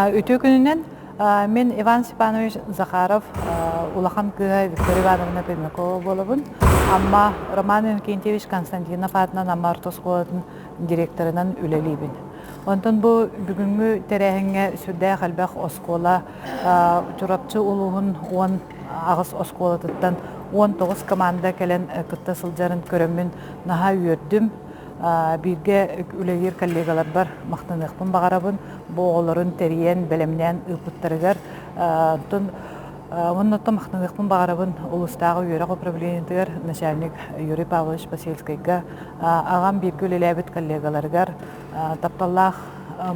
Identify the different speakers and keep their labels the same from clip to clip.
Speaker 1: Үтүө күнүнэн. Мин Иван Степанович Захаров улахан кыыһа Виктория Ивановна Пермякова буолабын. Амма Роман Иннокентьевич Константинов аатынан Амма орто оскуолатын директорынан үлэлиибин. Онтон бу бүгүҥҥү тэрээһиҥҥэ сүрдээх элбэх оскуола Чурапчы улууһун 18 оскуолатыттан 19 команда кэлэн кытта сылдьарын көрөммүн наһаа үөрдүм. Бииргэ үлэлиир коллегаларбар махтаныахпын баҕарабын. Бу оҕолорун тэрийэн, бэлэмнээн ыыппыттарыгар. Оттон уонна оттон махтаныахпын баҕарабын улуустааҕы үөрэх управлениетыгар начальник Юрий Павлович Посельскайга, аҕам бииргэ үлэлээбит коллегаларыгар, тапталлаах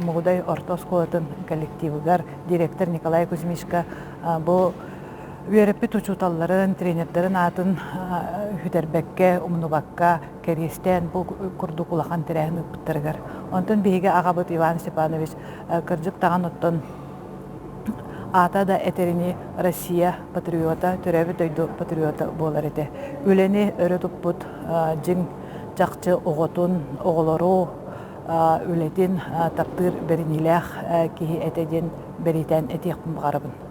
Speaker 1: Мугудай орто оскуолатын коллективыгар, директор Николай Кузьмичка бу үөрэппит учууталларын, тренердэрин аатын сүтэрбэккэ, умнубакка кэриэстээн бу курдук улахан тэрээһин ыыппыттарыгар. Онтон биһиги аҕабыт Иван Степанович кырдьык даҕаны оттон аата да этэрини Россия патриота, төрөөбүт дойду патриота буолар этэ. Үлэни өрө туппут дьиҥ чахчы оҕотун, оҕолору үлэтин таптыыр бэриниилээх киһи этэ диэн бэлиэтээн этиэхпин баҕарабын.